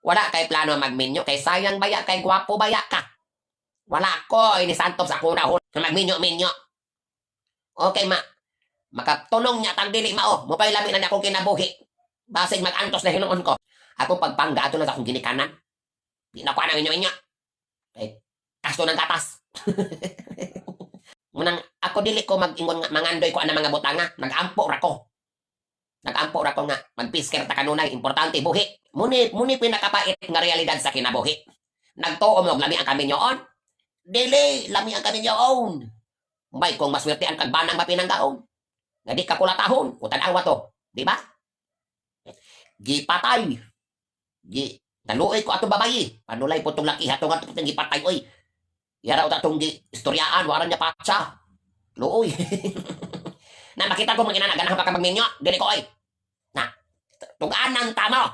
Wala kay plano magminyo kay sayang baya kay gwapo baya ka. Wala ko inisantop sa akong unahon nga magminyo-minyo. Okay ma. Makatunong niya tang dili mao. Mupay lami na akong kinabuhi. Basig mag-antos na hinuon ko. Ako pagpangga ato lang sa akong ginikanan. Di na ko anang inyo-inyo. Kay kasto ng gatas. Munang ako dili ko mag-ingon nga mangandoy ko ana mga butanga, nag-ampo ra ko. Nag-ampo ra ko nga magpisker ta kanunay, importante buhi. Muni muni pinakapait nga realidad sa kinabuhi. Nagtuo mo og lami ang kaminyoon? Dili lami ang kaminyoon. May kung maswerte ang kagbanang mapinanggaon. Nga di ka kulatahon, o tan-awa to, di ba? Gipatay. Gi naluoy ko atong babayi. Panulay po tong laki hatong atong gipatay oy. Yara uta tong gi istoryaan, wala niya patsa. Luoy. Na makita ko mga inana ganahan pa ka magminyo, dili ko oy. Na tuganan tamo.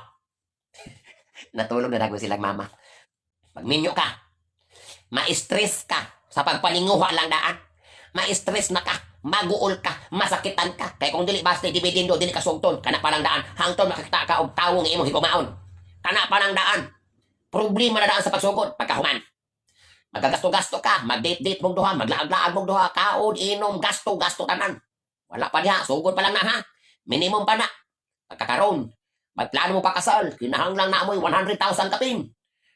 Natulog na dago silang mama. Magminyo ka. Ma-stress ka sa pagpaninguha lang daan. Ma-stress na ka, maguol ka, masakitan ka. Kay kung dili basta dibidindo, dili ka sugton, kana pa lang daan. Hangtod makakita ka og tawo nga imong higumaon. Kana pa lang daan. Problema na daan sa pagsugod pagkahuman. Magagasto-gasto ka, mag-date-date mong duha, maglaag-laag mong duha, kaon, inom, gasto, gasto tanan. Wala pa diha, sugod pa lang na ha. Minimum pa na. Pagkakaroon, magplano mo pa kasal, kinahanglan na amoy 100,000 kapin.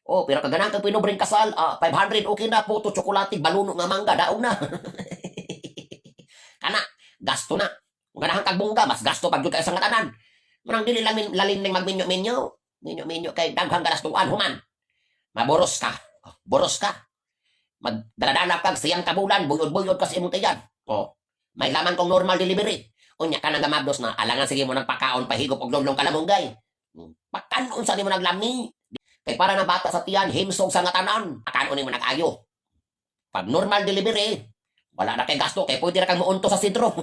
Oh, pero kaganahan kang pinobring kasal, 500 okay na, puto, tsokolate, baluno nga mangga, daog na. Kana, gasto na. Kung ganahan kag bongga, mas gasto pag jud kay sa nga tanan. Munang dili lang lalim ning magminyo-minyo. Minyo-minyo kay daghang galastuan human. Maboros ka. Oh, boros ka. Magdaladala kag 9 ka bulan, buyod-buyod ka sa imong tiyan. Oh, may laman kong normal delivery. Unya ka nang gamabdos na alangan sige mo nang pakaon pahigop og lumlong kalamunggay. Pakanon sa nimo naglami. Kay para na bata sa tiyan, himsog sa nga tanan. Pakanon nimo nag-ayo. Pag normal delivery, wala na kay gasto kay pwede ra kang muunto sa sentro.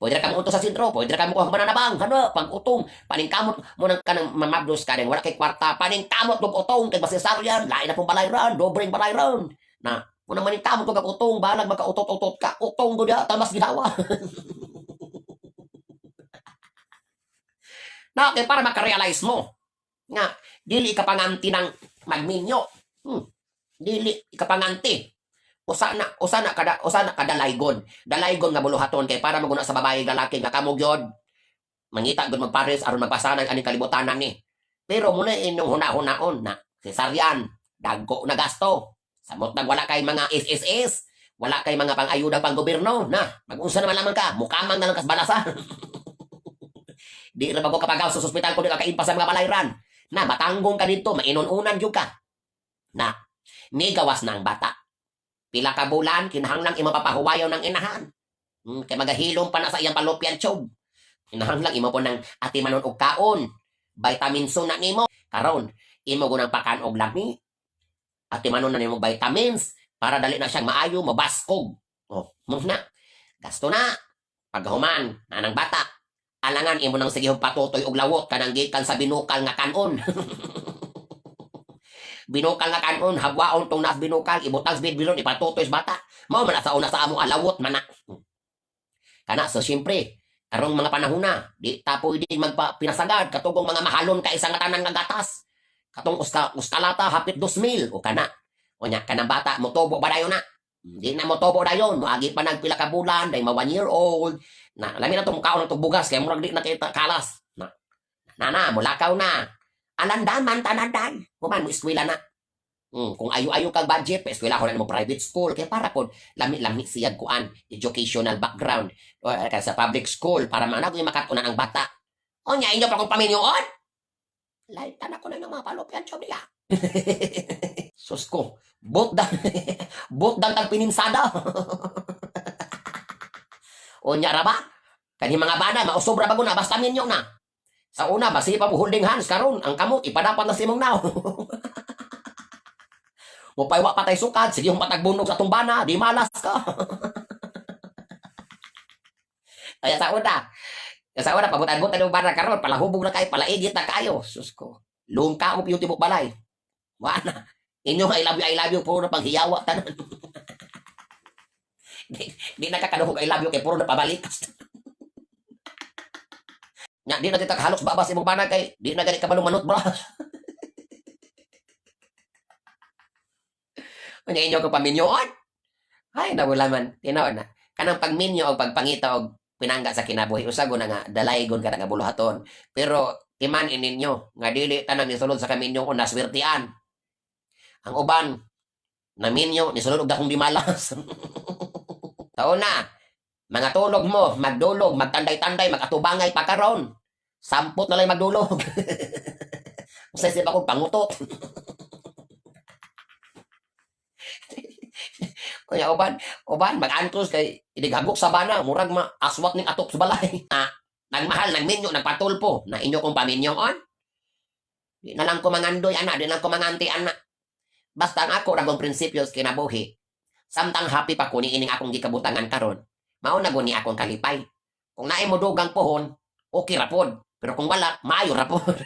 Pwede ra kang muunto sa sentro, pwede ra kang mukuha mananabang, hano, pag utong, paningkamot mo nang kanang mamabdos ka din, wala kay kwarta, paningkamot og utong kay basesaryan, lain na pong balayran, dobreng balayran. Na, muna maningkamot og utong, balag magkautot-utot ka, utong gud ya, tamas ginawa. Na, kay para makarealize mo nga dili ka panganti ng magminyo. Dili ka panganti. Usa na kada laygon. Dalaygon nga buluhaton kay para maguna sa babae lalaki nga kamo gyud mangita gud magpares aron magpasanag aning kalibutanan ni. Pero muna inyong huna-hunaon na cesarean, dagko na gasto. Samot nag wala kay mga SSS, wala kay mga pang-ayuda pang gobyerno na. Mag-unsa naman lamang ka, mukamang na lang kas balasa. Di ra bago kapagaw sa ospital kung di ka kaimpa sa mga balayran. Na matanggong ka dito, mainon-unan gyud ka. Na nigawas na ang bata. Pila ka bulan kinahanglang imo papahuwayon ng inahan. Kay magahilom pa na sa iyang fallopian tube. Kinahanglang imo po ng atimanon og kaon. Vitamin C na nimo. Karon, imo gunang pakan og lami. Atimanon na nimo vitamins para dali na siyang maayo, mabaskog. Oh, mo na. Gasto na. Paghuman, na nang bata. Alangan imo nang sige patutoy og lawot kanang gikan sa binukal nga kanon. Binukal nga kanon, habwaon tong naas binukal, ibutang sa bilbilon, ipatutoy sa bata. Mao man na sa una sa amo alawot man na. Kana so siyempre, karong mga panahon na, di ta pwede magpa pinasagad katugong mga mahalon ka isang tanan nga gatas. Katong uska uskalata hapit 2,000 o kana. O nya kanang bata motubo ba dayon na? Di na motubo dayon, moagi pa nagpila ka bulan, day ma 1 year old. Na lami na tong kaon ng bugas kay murag di na kita kalas. Na na, mulakaw na. Alandaman tanan. Human mo eskwela na. Kung ayo-ayo kag budget, pa eskwela ko na mo private school kay para pod lami-lami siyag kuan educational background o, kay sa public school para manag makatunan ang bata. O nya inyo pa kong paminyoon. Laitan ako na ng mga fallopian tube nila. Sus ko, bot dan bot dan tag pininsada. O nya ra ba? Kani mga bana mausob ra bago na basta minyo na. Sa una basi pa mo holding hands karon ang kamot ipadapat na sa imong naw. Mupaywa pa tay sukad, sige yung patagbunog sa atong bana, di malas ka. Kaya sa una, pabutan-butan yung bana karon, palahubog na kayo, palaigit na kayo. Sus ko, lungka mo yung tibok balay. Wala na. Inyong I love you, puro na panghiyawa tanan. Di, di nakakaduhog I love you, kay puro na pabalikas. Nya di na kita kahalok sa baba sa imong bana kay di na gani ka balong manot bra. Unya inyo ko paminyoon. Ay, nawala man. Tinaw na. Kanang pagminyo o pagpangita og pinangga sa kinabuhi, usago na nga dalaygon ka na nga buluhaton. Pero timan ininyo nga dili tanang nisulod sa kaminyo o naswertian. Ang uban naminyo nisulod og dakong dimalas. Taon na, mga tulog mo, magdulog, magtanday-tanday, magatubangay pa karon. Sampot na lang magdulog. Usay siya akong pangutot. Kaya uban, uban, mag-antos kay inighagok sa bana, murag ma aswat ning atok sa balay. Ah, nagmahal, nagminyo, nagpatulpo, na inyo kong paminyoon. Di na lang ko mangandoy, ana, di na lang ko manganti, ana. Basta ang ako ragong prinsipyo sa kinabuhi, samtang happy pa ko ni ining akong gikabutangan karon, mao na guni akong kalipay. Kung naay mo dugang pohon, okay ra pod. Pero kung wala, maayo ra pod.